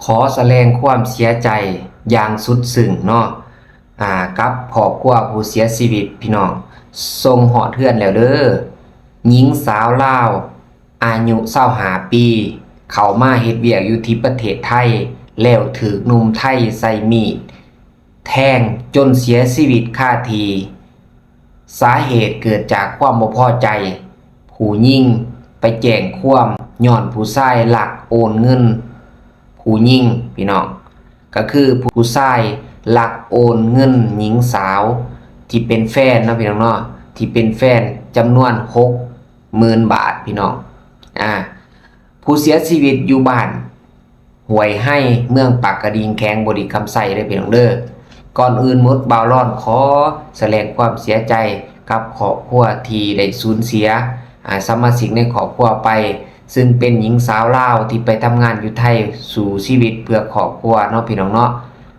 ຂໍສະແດງຄວາມເສຍໃຈຢ່າງສຸດຊຶ້ງເນາະ ອາ ກັບຄອບຄົວຜູ້ເສຍຊີວິດພີ່ນ້ອງ. ສົ່ງຮອດເຮືອນແລ້ວເດີ. ຍິງສາວລາວອາຍຸຊາວຫ້າປີ ເຂົ້າມາເຮັດວຽກຢູ່ທີ່ປະເທດໄທ ແລ້ວຖືກໜຸ່ມໄທໃຊ້ມີດແທງຈົນເສຍຊີວິດຄາທີ່. ສາເຫດເກີດຈາກຄວາມບໍ່ພໍໃຈ ຜູ້ຍິງໄປແຈ້ງຄວາມຍ້ອນຜູ້ຊາຍລັກໂອນເງິນຜູ້ຍິງພີ່ນ້ອງ. ກໍຄືຜູ້ຊາຍລັກໂອນເງິນຍິງສາວທີ່ເປັນແຟນເນາະພີ່ນ້ອງເນາະ ທີ່ເປັນແຟນຈຳນວນຫົກໝື່ນບາດພີ່ນ້ອງ. ອາ ຜູ້ເສຍຊີວິດຢູ່ບ້ານຫ້ວຍໄຮ ເມືອງປາກກະດິງ ແຂວງບໍລິຄຳໄຊເດີພີ່ນ້ອງເດີ. ກ່ອນອື່ນໝົດ ບ່າວລອນຂໍສະແດງຄວາມເສຍໃຈກັບຄອບຄົວທີ່ໄດ້ສູນເສຍ ອາ ສະມາຊິກໃນຄອບຄົວໄປ ຊຶ່ງເປັນຍິງສາວລາວທີ່ໄປທຳງານຢູ່ໄທ ສູ້ຊີວິດເພື່ອຄອບຄົວເນາະພີ່ນ້ອງເນາະ.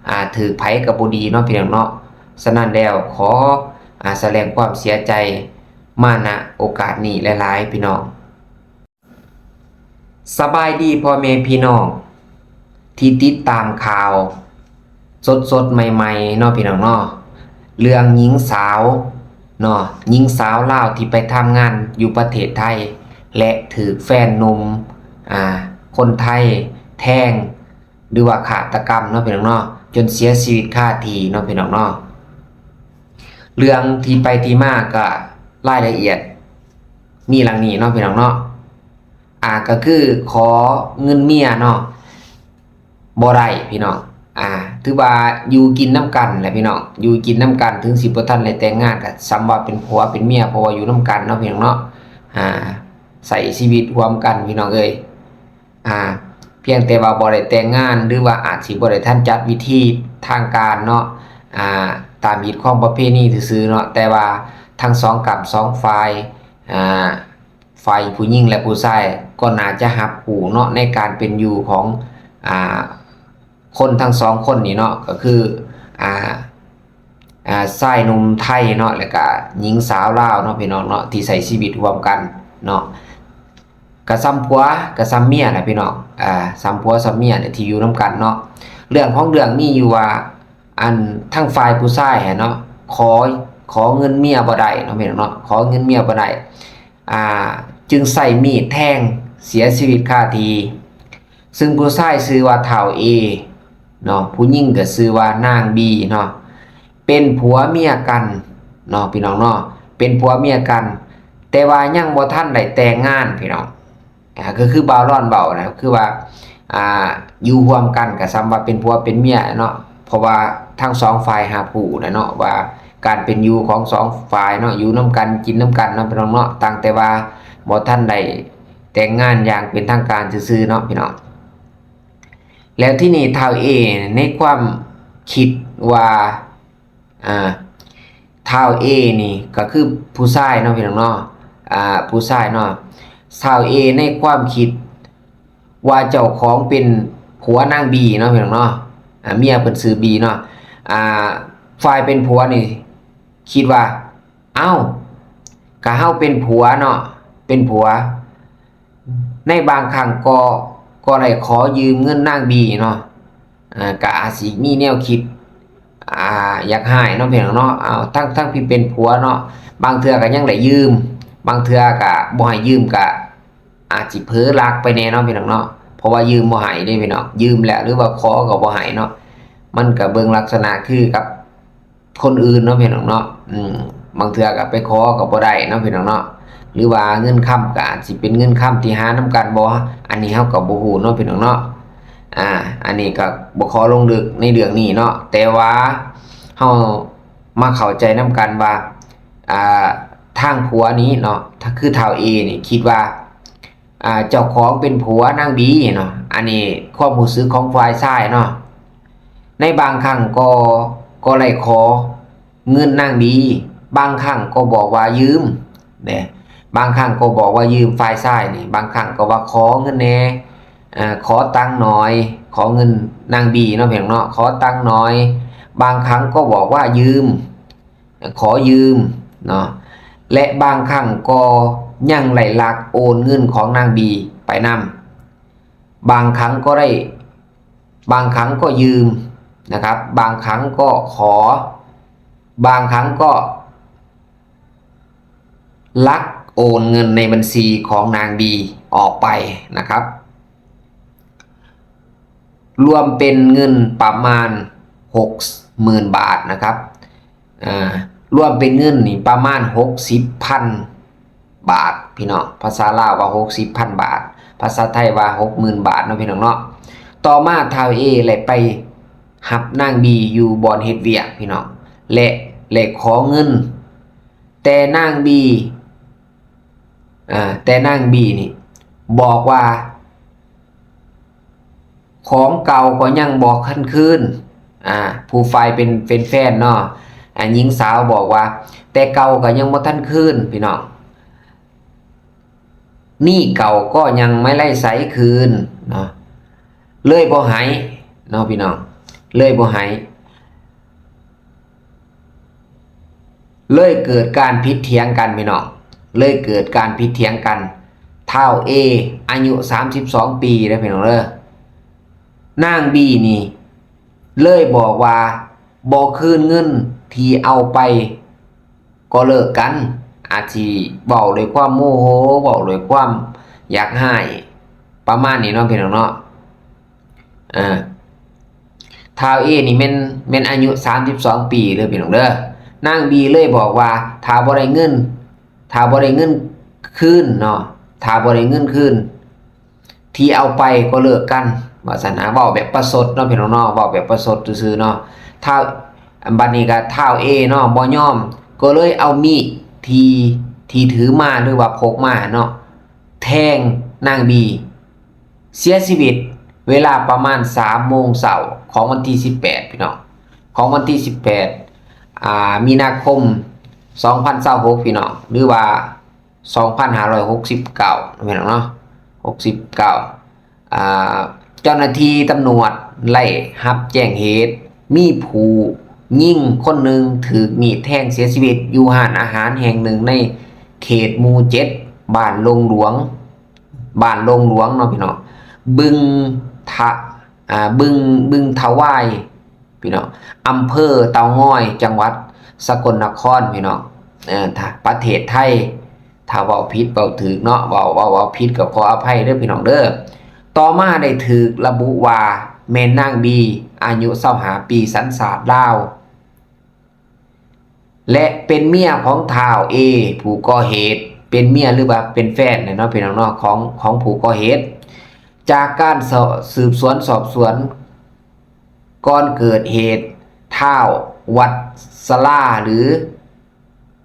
ອາ ຖືກໃຜກໍບໍ່ດີເນາະພີ່ນ້ອງເນາະ. ສະນັ້ນແລ້ວ ຂໍ ອາ ສະແດງຄວາມເສຍໃຈມາ ນະ ໂອກາດນີ້ຫຼາຍໆ ພີ່ນ້ອງ. ສະບາຍດີພໍ່ແມ່ພີ່ນ້ອງທີ່ຕິດຕາມຂ່າວສົດໆ ໃໝ່ໆ ເນາະພີ່ນ້ອງເນາະ. ເລື່ອງຍິງສາວເນາະ ຍິງສາວລາວທີ່ໄປທຳງານຢູ່ປະເທດໄທ ແລະ ຖືກແຟນໜຸ່ມ ອາ ຄົນໄທແທງ ຫຼືວ່າຄາດຕະກຳເນາະພີ່ນ້ອງເນາະ ຈົນເສຍຊີວິດຄາທີ່ເນາະພີ່ນ້ອງເນາະ. ເລື່ອງທີ່ໄປທີ່ມາກໍລາຍລະອຽດມີດັ່ງນີ້ເນາະພີ່ນ້ອງເນາະ. ອາ ກໍຄືຂໍເງິນເມຍເນາະ ບໍ່ໄດ້ພີ່ນ້ອງ. ອາ ຖືວ່າຢູ່ກິນນຳກັນແຫຼະພີ່ນ້ອງ ຢູ່ກິນນຳກັນ ເຖິງຊິບໍ່ທັນໄດ້ແຕ່ງງານ ກໍສ່ຳວ່າເປັນຜົວເປັນເມຍ ເພາະວ່າຢູ່ນຳກັນເນາະພີ່ນ້ອງເນາະ. ອາ ໃຊ້ຊີວິດຮ່ວມກັນພີ່ນ້ອງເອີຍ. ອາ ພຽງແຕ່ວ່າບໍ່ໄດ້ແຕ່ງງານ ຫຼືວ່າອາດຊິບໍ່ໄດ້ທັນຈັດພິທີທາງການເນາະ ອາ ຕາມຮີດຄອງປະເພນີຊື່ໆ ເນາະ ແຕ່ວ່າທັງສອງກ້ຳສອງຝ່າຍ ອາ ຝ່າຍຜູ້ຍິງ ແລະ ຜູ້ຊາຍ ກໍໜ້າຈະຮັບຮູ້ເນາະ ໃນການເປັນຢູ່ຂອງ ອາ ຄົນທັງສອງຄົນນີ້ເນາະ ກໍຄື ອາ ອາ ຊາຍໜຸ່ມໄທເນາະ ແລ້ວກະຍິງສາວລາວເນາະ ພີ່ນ້ອງເນາະ ທີ່ໃຊ້ຊີວິດຮ່ວມກັນເນາະ. ກະສ່ຳຜົວກະສ່ຳເມຍແຫຼະພີ່ນ້ອງ ອາ ສ່ຳຜົວສ່ຳເມຍແຫຼະ ທີ່ຢູ່ນຳກັນເນາະ. ເລື່ອງຂອງເລື່ອງມີຢູ່ວ່າ ອັນ ທາງຝ່າຍຜູ້ຊາຍຫັ້ນເນາະ ຂໍ ຂໍເງິນເມຍບໍ່ໄດ້ເນາະ ພີ່ນ້ອງເນາະ ຂໍເງິນເມຍບໍ່ໄດ້ ອາ ຈຶ່ງໃຊ້ມີດແທງເສຍຊີວິດຄາທີ່. ຊຶ່ງຜູ້ຊາຍຊື່ວ່າທ້າວເອເນາະ ຜູ້ຍິງກໍຊື່ວ່ານາງບີເນາະ ເປັນຜົວເມຍກັນເນາະ ພີ່ນ້ອງເນາະ ເປັນຜົວເມຍກັນ ແຕ່ວ່າຍັງບໍ່ທັນໄດ້ແຕ່ງງານພີ່ນ້ອງ. ອາ ກໍຄືບ່າວລອນເວົ້ານະ ຄືວ່າ ອາ ຢູ່ຮ່ວມກັນກໍສ່ຳວ່າເປັນຜົວເປັນເມຍເນາະ ເພາະວ່າທັງສອງຝ່າຍຮັບຮູ້ແຫຼະເນາະ ວ່າການເປັນຢູ່ຂອງສອງຝ່າຍເນາະ ຢູ່ນຳກັນກິນນຳກັນເນາະ ພີ່ນ້ອງເນາະ ຕັ້ງແຕ່ວ່າບໍ່ທັນໄດ້ແຕ່ງງານຢ່າງເປັນທາງການຊື່ໆ ເນາະ ພີ່ນ້ອງ. ແລ້ວທີນີ້ທ້າວເອໃນຄວາມຄິດວ່າ ອາ ທ້າວເອນີ້ກໍຄືຜູ້ຊາຍເນາະ ພີ່ນ້ອງເນາະ ອາ ຜູ້ຊາຍເນາະ ທ້າວເອໃນຄວາມຄິດວ່າເຈົ້າຂອງເປັນຜົວນາງບີເນາະ ພີ່ນ້ອງເນາະ ອາ ເມຍເພິ່ນຊື່ບີເນາະ ອາ ຝ່າຍເປັນຜົວນີ້ຄິດວ່າ ເອົ້າ ກະເຮົາເປັນຜົວເນາະ ເປັນຜົວ ໃນບາງຄັ້ງກໍ ກໍໄດ້ຂໍຢືມເງິນນາງບີເນາະ ເອີ ກະອາດຊິມີແນວຄິດ ອາ ຢາກຮ້າຍເນາະ ພີ່ນ້ອງເນາະ ເອົາ ທັງ ທັງທີ່ເປັນຜົວເນາະ ບາງເທື່ອກໍຍັງໄດ້ຢືມ ບາງເທື່ອກໍບໍ່ໃຫ້ຢືມ ກໍອາດຊິເຜີລັກໄປແດ່ເນາະ ພີ່ນ້ອງເນາະ ເພາະວ່າຢືມບໍ່ໃຫ້ເດ້ ພີ່ນ້ອງ ຢືມແລ້ວ ຫຼືວ່າຂໍກໍບໍ່ໃຫ້ເນາະ ມັນກໍເບິ່ງລັກສະນະຄືກັບ ຄົນອື່ນເນາະ ພີ່ນ້ອງເນາະ ອືມ ບາງເທື່ອກໍໄປຂໍກໍບໍ່ໄດ້ເນາະ ພີ່ນ້ອງເນາະ ຫຼືວ່າເງິນຄຳກໍອາດຊິເປັນເງິນຄຳທີ່ຫານຳກັນບໍ່ ອັນນີ້ເຮົາກໍບໍ່ຮູ້ເນາະ ພີ່ນ້ອງເນາະ ອາ ອັນນີ້ກໍບໍ່ຂໍລົງເລິກໃນເລື່ອງນີ້ເນາະ ແຕ່ວ່າເຮົາມາເຂົ້າໃຈນຳກັນວ່າ ອາ ທາງຜົວນີ້ເນາະ ຄືທ້າວເອນີ້ຄິດວ່າ ອາ ເຈົ້າຂອງເປັນຜົວນາງບີເນາະ ອັນນີ້ຄວາມຮູ້ສຶກຂອງຝ່າຍຊາຍເນາະ ໃນບາງຄັ້ງກໍ ກໍໄດ້ຂໍເງິນນາງບີ ບາງຄັ້ງກໍບອກວ່າຢືມເດ້ ບາງຄັ້ງກໍບອກວ່າຢືມ ຝ່າຍຊາຍນີ້ ບາງຄັ້ງກໍວ່າຂໍເງິນແດ່ ເອີ ຂໍຕັງໜ້ອຍ ຂໍເງິນນາງບີເນາະ ພີ່ນ້ອງເນາະ ຂໍຕັງໜ້ອຍ ບາງຄັ້ງກໍບອກວ່າຢືມ ຂໍຢືມເນາະ ແລະ ບາງຄັ້ງກໍຍັງໄດ້ລັກໂອນເງິນຂອງນາງບີໄປນຳ ບາງຄັ້ງກໍໄດ້ ບາງຄັ້ງກໍຢືມນະຄັບ ບາງຄັ້ງກໍຂໍ ບາງຄັ້ງກໍລັກໂອນເງິນໃນບັນຊີຂອງນາງບີອອກໄປນະຄັບ ລວມເປັນເງິນປະມານຫົກໝື່ນບາດນະຄັບ ອາ ລວມເປັນເງິນນີ້ປະມານຫົກສິບພັນບາດພີ່ນ້ອງ ພາສາລາວວ່າຫົກສິບພັນບາດ ພາສາໄທວ່າຫົກໝື່ນບາດເນາະພີ່ນ້ອງເນາະ. ຕໍ່ມາທ້າວເອໄດ້ໄປຮັບນາງບີຢູ່ບ່ອນເຮັດວຽກພີ່ນ້ອງ ແລະ ແລະຂໍເງິນ ແຕ່ນາງບີ ອາ ແຕ່ນາງບີນີ້ບອກວ່າ ຂອງເກົ່າກໍຍັງບໍ່ທັນຄືນ ອາ ຜູ້ຝ່າຍເປັນ ເປັນແຟນເນາະ ອາ ຍິງສາວບອກວ່າ ແຕ່ເກົ່າກໍຍັງບໍ່ທັນຄືນພີ່ນ້ອງ ໜີ້ເກົ່າກໍຍັງບໍ່ໄດ້ໃຊ້ຄືນເນາະ ເລີຍບໍ່ໃຫ້ເນາະພີ່ນ້ອງ ເລີຍບໍ່ໃຫ້ ເລີຍເກີດການຜິດຖຽງກັນພີ່ນ້ອງ ເລີຍເກີດການຜິດຖຽງກັນ. ທ້າວເອອາຍຸສາມສິບສອງປີເດີພີ່ນ້ອງເດີ ນາງບີນີ້ເລີຍບອກວ່າ ບໍ່ຄືນເງິນທີ່ເອົາໄປກໍເລີກກັນ ອາດຊິເວົ້າດ້ວຍຄວາມໂມໂຫ ເວົ້າດ້ວຍຄວາມຢາກຮ້າຍ ປະມານນີ້ເນາະພີ່ນ້ອງເນາະ. ອາ ທ້າວເອນີ້ແມ່ນ ແມ່ນອາຍຸສາມສິບສອງປີເດີພີ່ນ້ອງເດີ ນາງບີເລີຍບອກວ່າ ຖ້າບໍ່ໄດ້ເງິນ ຖ້າບໍ່ໄດ້ເງິນຄືນເນາະ ຖ້າບໍ່ໄດ້ເງິນຄືນທີ່ເອົາໄປກໍເລີກກັນ ວ່າຊັ້ນນະ ເວົ້າແບບປະຊົດເນາະພີ່ນ້ອງເນາະ ເວົ້າແບບປະຊົດຊື່ໆເນາະ. ທ້າວ ບັດນີ້ກໍທ້າວເອເນາະ ບໍ່ຍອມ ກໍເລີຍເອົາມີດທີ່ ທີ່ຖືມາ ຫຼືວ່າພົກມາເນາະ ແທງນາງບີ ເສຍຊີວິດເວລາປະມານສາມໂມງເຊົ້າຂອງວັນທີສິບແປດ ພີ່ນ້ອງ ຂອງວັນທີສິບແປດ ອາ ມີນາຄົມ ສອງພັນຊາວຫົກ ພີ່ນ້ອງ ຫຼືວ່າ ສອງພັນຫ້າຮ້ອຍຫົກສິບເກົ້າ ພີ່ນ້ອງເນາະ ຫົກສິບເກົ້າ ອາ ເຈົ້າໜ້າທີ່ຕຳຫຼວດໄດ້ຮັບແຈ້ງເຫດ ມີຜູ້ຍິງຄົນໜຶ່ງຖືກມີດແທງເສຍຊີວິດຢູ່ຮ້ານອາຫານແຫ່ງໜຶ່ງໃນເຂດໝູ່ເຈັດ ບ້ານດົງຫຼວງ ບ້ານດົງຫຼວງເນາະພີ່ນ້ອງ ບຶງທະ ອາ ບຶງ ບຶງທະວາຍ ພີ່ນ້ອງ ອຳເພີເຕົາງອຍ ຈັງຫວັດສະກົນນະຄອນ ພີ່ນ້ອງ ເອີ ປະເທດໄທ. ຖ້າເວົ້າຜິດເວົ້າຖືກເນາະ ເວົ້າ ເວົ້າ ເວົ້າຜິດກໍຂໍອະໄພເດີພີ່ນ້ອງເດີ. ຕໍ່ມາໄດ້ຖືກລະບຸວ່າແມ່ນນາງບີ ອາຍຸຊາວຫ້າປີ ສັນຊາດລາວ ແລະ ເປັນເມຍຂອງທ້າວເອ ຜູ້ກໍ່ເຫດ ເປັນເມຍ ຫຼືວ່າເປັນແຟນແຫຼະເນາະ ພີ່ນ້ອງເນາະ ຂອງ ຂອງຜູ້ກໍ່ເຫດ. ຈາກການສອບ ສືບສວນສອບສວນ ກ່ອນເກີດເຫດ ທ້າວວັດສະລາ ຫຼື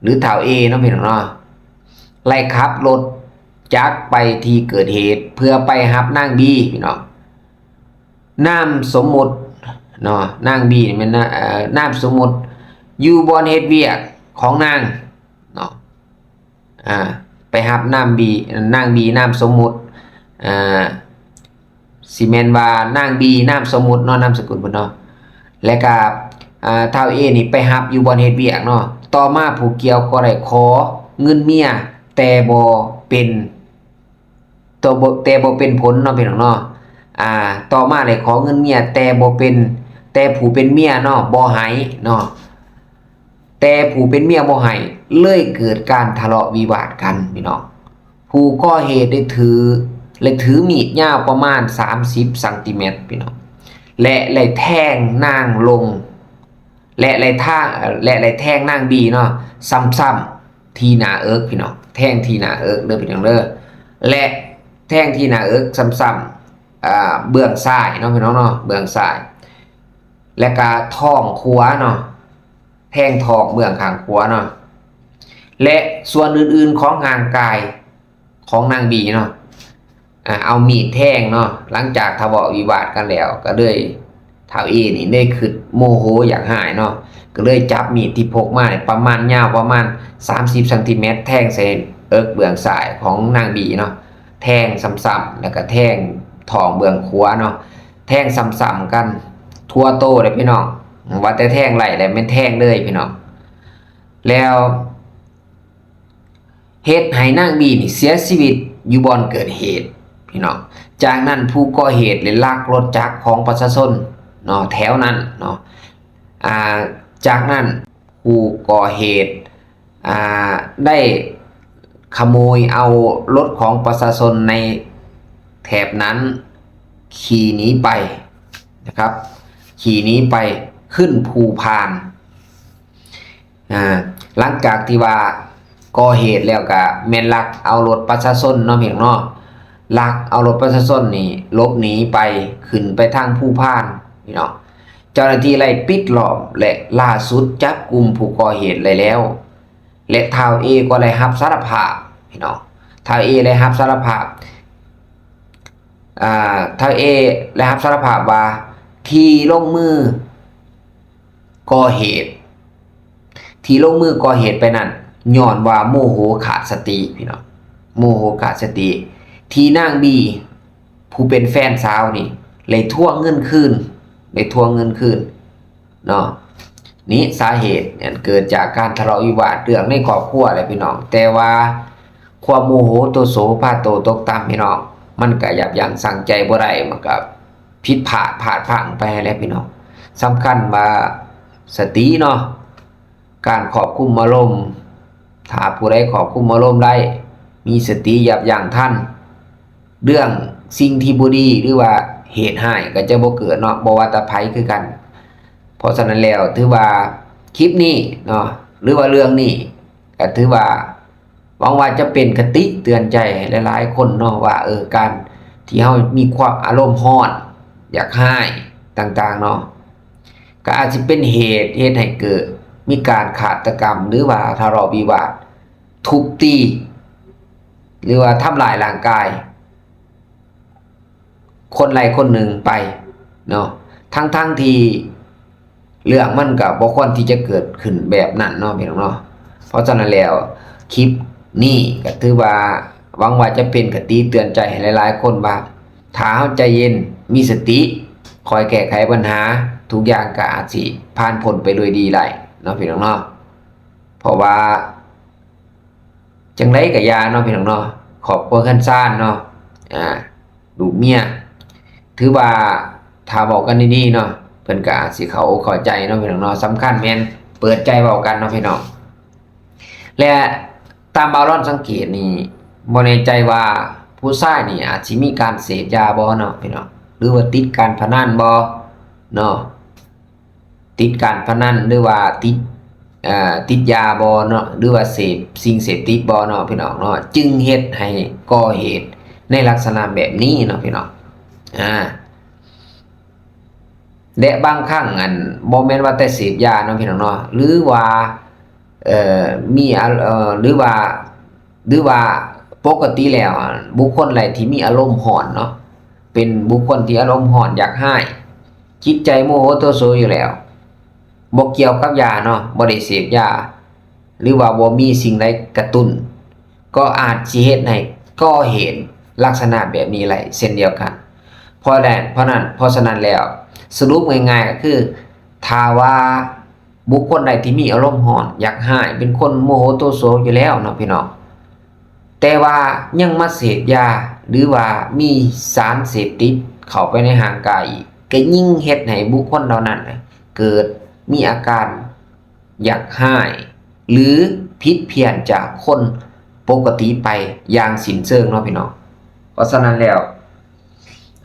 ຫຼື ທ້າວເອເນາະ ພີ່ນ້ອງເນາະ ໄດ້ຂັບລົດຈັກໄປທີ່ເກີດເຫດ ເພື່ອໄປຮັບນາງບີ ພີ່ນ້ອງ. ນາມສົມມຸດເນາະ ນາງບີນີ້ແມ່ນນາ ເອີ ນາມສົມມຸດ ຢູ່ບ່ອນເຮັດວຽກຂອງນາງເນາະ ອາ ໄປຮັບນາງບີ ນາງບີນາມສົມມຸດ ອາ ຊິແມ່ນວ່ານາງບີນາມສົມມຸດເນາະ ນາມສະກຸນເພິ່ນເນາະ ແລະກະ ອາ ທ້າວເອນີ້ໄປຮັບຢູ່ບ່ອນເຮັດວຽກເນາະ. ຕໍ່ມາຜູ້ກ່ຽວກໍໄດ້ຂໍເງິນເມຍ ແຕ່ບໍ່ເປັນ ໂຕບໍ່ ແຕ່ບໍ່ເປັນຜົນເນາະ ພີ່ນ້ອງເນາະ. ອາ ຕໍ່ມາໄດ້ຂໍເງິນເມຍ ແຕ່ບໍ່ເປັນ ແຕ່ຜູ້ເປັນເມຍເນາະ ບໍ່ໃຫ້ເນາະ ແຕ່ຜູ້ເປັນເມຍບໍ່ໃຫ້ ເລີຍເກີດການທະເລາະວິວາດກັນ ພີ່ນ້ອງ. ຜູ້ກໍ່ເຫດໄດ້ຖື ແລະ ຖືມີດຍາວປະມານສາມສິບຊັງຕີແມັດ ພີ່ນ້ອງ ແລະ ໄດ້ແທງນາງລົງ ແລະ ໄດ້ທາ ແລະ ໄດ້ແທງນາງບີເນາະ ຊ້ຳໆ ທີ່ໜ້າເອິກ ພີ່ນ້ອງ ແທງທີ່ໜ້າເອິກເດີ ພີ່ນ້ອງເດີ ແລະ ແທງທີ່ໜ້າເອິກຊ້ຳໆ ອາ ເບື້ອງຊ້າຍເນາະ ພີ່ນ້ອງເນາະ ເບື້ອງຊ້າຍ ແລະກະທ້ອງຂວາເນາະ ແທງທ້ອງເບື້ອງຂ້າງຂວາເນາະ ແລະ ສ່ວນອື່ນໆຂອງຮ່າງກາຍຂອງນາງບີເນາະ ອາ ເອົາມີດແທງເນາະ. ຫຼັງຈາກທະເລາະວິວາດກັນແລ້ວ ກໍເລີຍ ທ້າວເອນີ້ເລີຍຄຶດໂມໂຫຢາກຮ້າຍເນາະ ກໍເລີຍຈັບມີດທີ່ພົກມານີ້ປະມານ ຍາວປະມານສາມສິບຊັງຕີແມັດ ແທງໃສ່ເອິກເບື້ອງຊ້າຍຂອງນາງບີເນາະ ແທງຊ້ຳໆ ແລ້ວກໍແທງທ້ອງເບື້ອງຂວາເນາະ ແທງຊ້ຳໆກັນທົ່ວໂຕເລີຍ ພີ່ນ້ອງ. ວ່າແຕ່ແທງໄລ່ແລ້ວແມ່ນແທງເລີຍ ພີ່ນ້ອງ ແລ້ວ ເຮັດໃຫ້ນາງບີນີ້ເສຍຊີວິດຢູ່ບ່ອນເກີດເຫດ ພີ່ນ້ອງ. ຈາກນັ້ນຜູ້ກໍ່ເຫດໄດ້ລັກລົດຈັກຂອງປະຊາຊົນເນາະ ແຖວນັ້ນເນາະ. ອ່າ ຈາກນັ້ນຜູ້ກໍ່ເຫດ ອ່າ ໄດ້ຂະໂມຍເອົາລົດຂອງປະຊາຊົນໃນແຖບນັ້ນຂີ່ໜີໄປນະຄັບ ຂີ່ໜີໄປຂຶ້ນພູພານ. ອ່າ ຫຼັງຈາກທີ່ວ່າກໍ່ເຫດແລ້ວກະແມ່ນລັກເອົາລົດປະຊາຊົນເນາະ ພີ່ນ້ອງເນາະ, ລັກເອົາລົດປະຊາຊົນນີ້ຫຼົບໜີໄປ ຂຶ້ນໄປທາງພູພານ ພີ່ນ້ອງ. ເຈົ້າໜ້າທີ່ໄດ້ປິດລ້ອມ ແລະ ລ່າສຸດຈັບກຸມຜູ້ກໍ່ເຫດໄດ້ແລ້ວ ແລະ ທ້າວເອກໍໄດ້ຮັບສາລະພາບ ພີ່ນ້ອງ. ທ້າວເອໄດ້ຮັບສາລະພາບ ອ່າ ທ້າວເອໄດ້ຮັບສາລະພາບວ່າທີ່ລົງມືກໍ່ເຫດ ທີ່ລົງມືກໍ່ເຫດໄປນັ້ນ ຍ້ອນວ່າໂມໂຫຂາດສະຕິ ພີ່ນ້ອງ, ໂມໂຫຂາດສະຕິ ທີ່ນາງບີ ຜູ້ເປັນແຟນສາວນີ້ ໄດ້ທວງເງິນຄືນ ໄດ້ທວງເງິນຄືນເນາະ. ນີ້ສາເຫດ ອັນເກີດຈາກການທະເລາະວິວາດເລື່ອງໃນຄອບຄົວແຫຼະ ພີ່ນ້ອງ, ແຕ່ວ່າຄວາມໂມໂຫໂທໂສພາໂຕຕົກຕ່ຳ ພີ່ນ້ອງ, ມັນກະຢັບຢັ້ງຊົ່ງໃຈບໍ່ໄດ້ ມັນກະຜິດພາດພາດພລັ້ງໄປແຫຼະ ພີ່ນ້ອງ. ສຳຄັນວ່າສະຕິເນາະ ການຄວບຄຸມອາລົມ, ຖ້າຜູ້ໃດຄວບຄຸມອາລົມໄດ້ ມີສະຕິ ຍັບຢັ້ງທັນ ເລື່ອງສິ່ງທີ່ບໍ່ດີ ຫຼືວ່າເຫດຮ້າຍກໍຈະບໍ່ເກີດເນາະ, ບໍ່ວ່າແຕ່ໃຜຄືກັນ. ເພາະສະນັ້ນແລ້ວ ຖືວ່າຄລິບນີ້ເນາະ ຫຼືວ່າເລື່ອງນີ້ ກໍຖືວ່າ ຫວັງວ່າຈະເປັນຄະຕິເຕືອນໃຈໃຫ້ຫຼາຍໆຄົນເນາະ ວ່າ ເອີ ການທີ່ເຮົາມີຄວາມອາລົມຮ້ອນ ຢາກຮ້າຍຕ່າງໆເນາະ ກໍອາດຊິເປັນເຫດ ເຮັດໃຫ້ເກີດມີການຄາດຕະກຳ ຫຼືວ່າທະເລາະວິວາດ ທຸບຕີ ຫຼືວ່າທຳລາຍຮ່າງກາຍ ຄົນໃດຄົນໜຶ່ງໄປເນາະ, ທັງໆທີ່ເລື່ອງມັນກໍບໍ່ຄວນທີ່ຈະເກີດຂຶ້ນແບບນັ້ນເນາະ ພີ່ນ້ອງເນາະ. ເພາະສະນັ້ນແລ້ວ ຄລິບນີ້ກໍຖືວ່າ ຫວັງວ່າຈະເປັນຄະຕິເຕືອນໃຈໃຫ້ຫຼາຍໆຄົນວ່າ ຖ້າເຮົາໃຈເຢັນ ມີສະຕິ ຄອຍແກ້ໄຂບັນຫາ ທຸກຢ່າງກໍອາດຊິຜ່ານພົ້ນໄປດ້ວຍດີໄດ້ເນາະ ພີ່ນ້ອງເນາະ. ເພາະວ່າ ຈັ່ງໃດກໍຢ່າເນາະ ພີ່ນ້ອງເນາະ, ຄອບຄົວເຮືອນຊານເນາະ ອ່າ ລູກເມຍ ຖືວ່າຖ້າເວົ້າກັນດີໆເນາະ ເພິ່ນກໍອາດຊິເຂົ້າອົກເຂົ້າໃຈເນາະ ພີ່ນ້ອງເນາະ. ສຳຄັນແມ່ນເປີດໃຈເວົ້າກັນເນາະ ພີ່ນ້ອງ. ແລະ ຕາມບ່າວລອນສັງເກດນີ້ ບໍ່ແນ່ໃຈວ່າຜູ້ຊາຍນີ້ອາດຊິມີການເສບຢາບໍ່ເນາະ ພີ່ນ້ອງ, ຫຼືວ່າຕິດການພະນັນບໍ່ເນາະ. ຕິດການພະນັນ ຫຼືວ່າຕິດ ເອີ ຕິດຢາບໍ່ເນາະ ຫຼືວ່າເສບສິ່ງເສບຕິດບໍ່ເນາະ ພີ່ນ້ອງເນາະ, ຈຶ່ງເຮັດໃຫ້ກໍ່ເຫດໃນລັກສະນະແບບນີ້ເນາະ ພີ່ນ້ອງ. ອາ ແລະ ບາງຄັ້ງ ອັນ ບໍ່ແມ່ນວ່າແຕ່ເສບຢາເນາະ ພີ່ນ້ອງເນາະ, ຫຼືວ່າ ເອີ ມີອາ ເອີ ຫຼືວ່າ ຫຼືວ່າປົກກະຕິແລ້ວ ບຸກຄົນໃດທີ່ມີອາລົມຮ້ອນເນາະ ເປັນບຸກຄົນທີ່ອາລົມຮ້ອນ ຢາກຮ້າຍ ຈິດໃຈໂມໂຫໂທໂສຢູ່ແລ້ວ ບໍ່ກ່ຽວກັບຢາເນາະ, ບໍ່ໄດ້ເສບຢາ ຫຼືວ່າບໍ່ມີສິ່ງໃດກະຕຸ້ນ ກໍອາດຊິເຮັດໃຫ້ກໍ່ເຫດລັກສະນະແບບນີ້ໄດ້ເຊັ່ນດຽວກັນ. ເພາະແລະ ເພາະນັ້ນ ເພາະສະນັ້ນແລ້ວ ສະຫຼຸບງ່າຍໆກໍຄື ຖ້າວ່າ ບຸກຄົນໃດທີ່ມີອາລົມຮ້ອນ ຢາກຮ້າຍ ເປັນຄົນໂມໂຫໂທໂສຢູ່ແລ້ວເນາະ ພີ່ນ້ອງ, ແຕ່ວ່າຍັງມາເສບຢາ ຫຼືວ່າມີສານເສບຕິດເຂົ້າໄປໃນຮ່າງກາຍອີກ ກໍຍິ່ງເຮັດໃຫ້ບຸກຄົນເຫຼົ່ານັ້ນເກີດມີອາການຢາກຮ້າຍ ຫຼື ຜິດພຽນຈາກຄົນປົກກະຕິໄປຢ່າງສິ້ນເຊີງເນາະ ພີ່ນ້ອງ. ເພາະສະນັ້ນແລ້ວ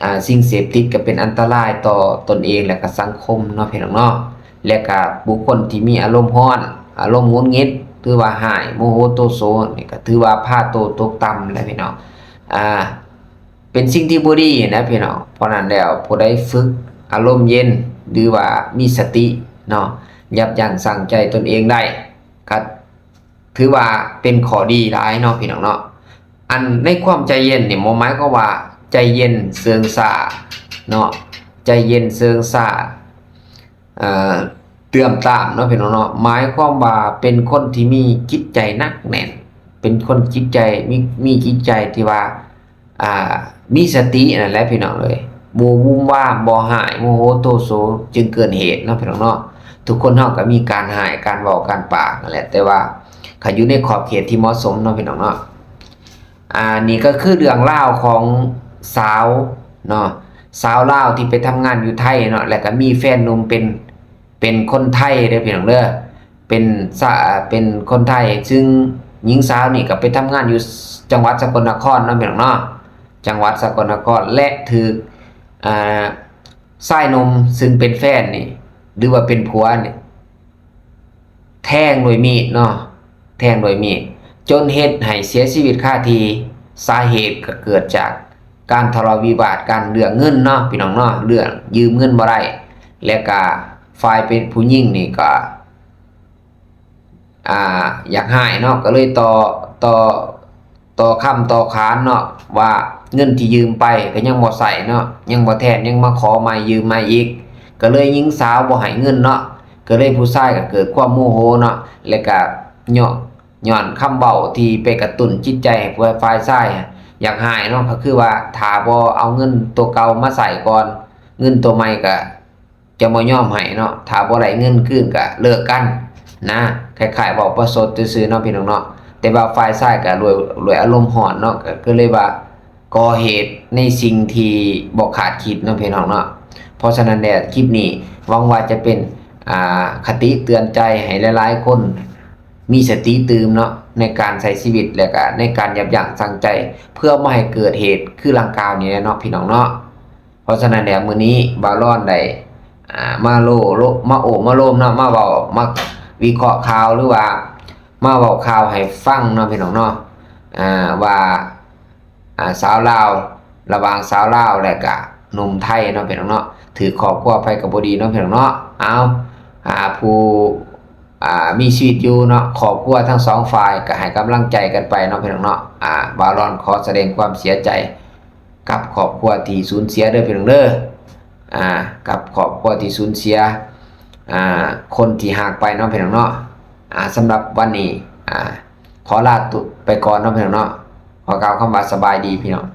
ອ່າ ສິ່ງເສບຕິດກໍເປັນອັນຕະລາຍຕໍ່ຕົນເອງ ແລະ ກໍສັງຄົມເນາະ ພີ່ນ້ອງເນາະ, ແລະ ກໍບຸກຄົນທີ່ມີອາລົມຮ້ອນ ອາລົມຫງຸດຫງິດ ຫຼືວ່າຮ້າຍ ໂມໂຫໂທໂສນີ້ ກໍຖືວ່າພາໂຕຕົກຕ່ຳແຫຼະ ພີ່ນ້ອງ. ອ່າ ເປັນສິ່ງທີ່ບໍ່ດີນະ ພີ່ນ້ອງ. ເພາະນັ້ນແລ້ວ ຜູ້ໃດຝຶກອາລົມເຢັນ ຫຼືວ່າມີສະຕິເນາະ ຍັບຢັ້ງຊົ່ງໃຈຕົນເອງໄດ້ ກໍ ຖືວ່າເປັນຂໍ້ດີຫຼາຍເນາະ ພີ່ນ້ອງເນາະ. ອັນໃນຄວາມໃຈເຢັນນີ້ ບໍ່ໝາຍຄວາມວ່າໃຈເຢັນເຊິ່ງຊ້າເນາະ, ໃຈເຢັນເຊິ່ງຊ້າ ເອີ ເຊື່ອມຕາມເນາະ ພີ່ນ້ອງເນາະ, ໝາຍຄວາມວ່າເປັນຄົນທີ່ມີຈິດໃຈໜັກແໜ້ນ, ເປັນຄົນຈິດໃຈ ມີ ມີຈິດໃຈທີ່ວ່າ ອ່າ ມີສະຕິນັ້ນແຫຼະ ພີ່ນ້ອງເອີຍ, ບໍ່ວຸ່ມວາມ ບໍ່ຮ້າຍ ໂມໂຫໂທໂສຈົນເກີນເຫດເນາະ ພີ່ນ້ອງເນາະ. ທຸກຄົນເຮົາກໍມີການຮ້າຍ ການເວົ້າ ການປາກນັ້ນແຫຼະ, ແຕ່ວ່າກໍຢູ່ໃນຂອບເຂດທີ່ເໝາະສົມເນາະ ພີ່ນ້ອງເນາະ. ອ່າ ນີ້ກໍຄືເລື່ອງລາວຂອງ ສາວເນາະ ສາວລາວທີ່ໄປທຳງານຢູ່ໄທເນາະ ແລ້ວກໍມີແຟນໜຸ່ມເປັນ ເປັນຄົນໄທເດີພີ່ນ້ອງເດີ ເປັນສາ ເປັນຄົນໄທ ຊຶ່ງຍິງສາວນີ້ກໍໄປທຳງານຢູ່ ສ- ຈັງຫວັດສະກົນນະຄອນເນາະ ພີ່ນ້ອງເນາະ ຈັງຫວັດສະກົນນະຄອນ ແລະ ຖືກ ອ່າ ຊາຍໜຸ່ມຊຶ່ງເປັນແຟນນີ້ ຫຼືວ່າເປັນຜົວນີ້ ແທງດ້ວຍມີດເນາະ ແທງດ້ວຍມີດ ຈົນເຮັດໃຫ້ເສຍຊີວິດຄາທີ່. ສາເຫດກໍເກີດຈາກການທະເລາະວິວາດກັນເລື່ອງເງິນເນາະ ພີ່ນ້ອງເນາະ ເລື່ອງຢືມເງິນບໍ່ໄດ້ ແລະກະຝ່າຍເປັນຜູ້ຍິງນີ້ກໍ ອ່າ ຢາກຮ້າຍເນາະ ກໍເລີຍຕໍ່ ຕໍ່ ຕໍ່ຄຳຕໍ່ຂານເນາະ ວ່າເງິນທີ່ຢືມໄປກໍຍັງບໍ່ໃຊ້ເນາະ ຍັງບໍ່ແທນ ຍັງມາຂໍໃໝ່ ຢືມໃໝ່ອີກ ກໍເລີຍຍິງສາວບໍ່ໃຫ້ເງິນເນາະ ກໍເລີຍຜູ້ຊາຍກໍເກີດຄວາມໂມໂຫເນາະ ແລະກະຍ້ອນ ຍ້ອນຄຳເວົ້າທີ່ໄປກະຕຸ້ນຈິດໃຈໃຫ້ຜູ້ ຝ່າຍຊາຍຢາກຮ້າຍເນາະ ກໍຄືວ່າຖ້າບໍ່ເອົາເງິນໂຕເກົ່າມາໃຊ້ກ່ອນ ເງິນໂຕໃໝ່ກະຈະບໍ່ຍອມໃຫ້ເນາະ ຖ້າບໍ່ໄດ້ເງິນຄືນກະເລີກກັນນະ ຄ້າຍໆເວົ້າປະຊົດຊື່ໆເນາະ ພີ່ນ້ອງເນາະ ແຕ່ວ່າຝ່າຍຊາຍກະດ້ວຍ ດ້ວຍອາລົມຮ້ອນເນາະ ກໍ ກໍເລີຍວ່າ ກໍ່ເຫດໃນສິ່ງທີ່ບໍ່ຄາດຄິດເນາະ ພີ່ນ້ອງເນາະ. ເພາະສະນັ້ນແລ້ວ ຄລິບນີ້ຫວັງວ່າຈະເປັນ ອ່າ ຄະຕິເຕືອນໃຈໃຫ້ຫຼາຍໆຄົນມີສະຕິຕື່ມເນາະ ໃນການໃຊ້ຊີວິດ ແລະກະໃນການຍັບຢັ້ງຊົ່ງໃຈ ເພື່ອບໍ່ໃຫ້ເກີດເຫດຄືດັ່ງກ່າວນີ້ແຫຼະເນາະ ພີ່ນ້ອງເນາະ. ເພາະສະນັ້ນແລ້ວ ມື້ນີ້ບ່າວລອນໄດ້ ອ່າ ມາໂລ ໂລ ມາໂອ້ມາໂລມເນາະ ມາເວົ້າ ມາວິເຄາະຂ່າວ ຫຼືວ່າມາເວົ້າຂ່າວໃຫ້ຟັງເນາະ ພີ່ນ້ອງເນາະ ອ່າ ວ່າ ອ່າ ສາວລາວ ລະຫວ່າງສາວລາວ ແລະກະໜຸ່ມໄທເນາະ ພີ່ນ້ອງເນາະ ຖືກຄອບຄົວໃຜກໍບໍ່ດີເນາະ ພີ່ນ້ອງເນາະ. ເອົາ ອ່າ ຜູ້ ອ່າ ມີຊີວິດຢູ່ເນາະ ຄອບຄົວທັງສອງຝ່າຍກໍໃຫ້ກຳລັງໃຈກັນໄປເນາະ ພີ່ນ້ອງເນາະ. ອ່າ ບ່າວລອນຂໍສະແດງຄວາມເສຍໃຈກັບຄອບຄົວທີ່ສູນເສຍເດີ ພີ່ນ້ອງເດີ ອ່າ ກັບຄອບຄົວທີ່ສູນເສຍ ອ່າ ຄົນທີ່ຮັກໄປເນາະ ພີ່ນ້ອງເນາະ. ອ່າ ສຳລັບວັນນີ້ ອ່າ ຂໍລາໂຕໄປກ່ອນເນາະ ພີ່ນ້ອງເນາະ ຂໍກ່າວຄຳວ່າສະບາຍດີ ພີ່ນ້ອງ.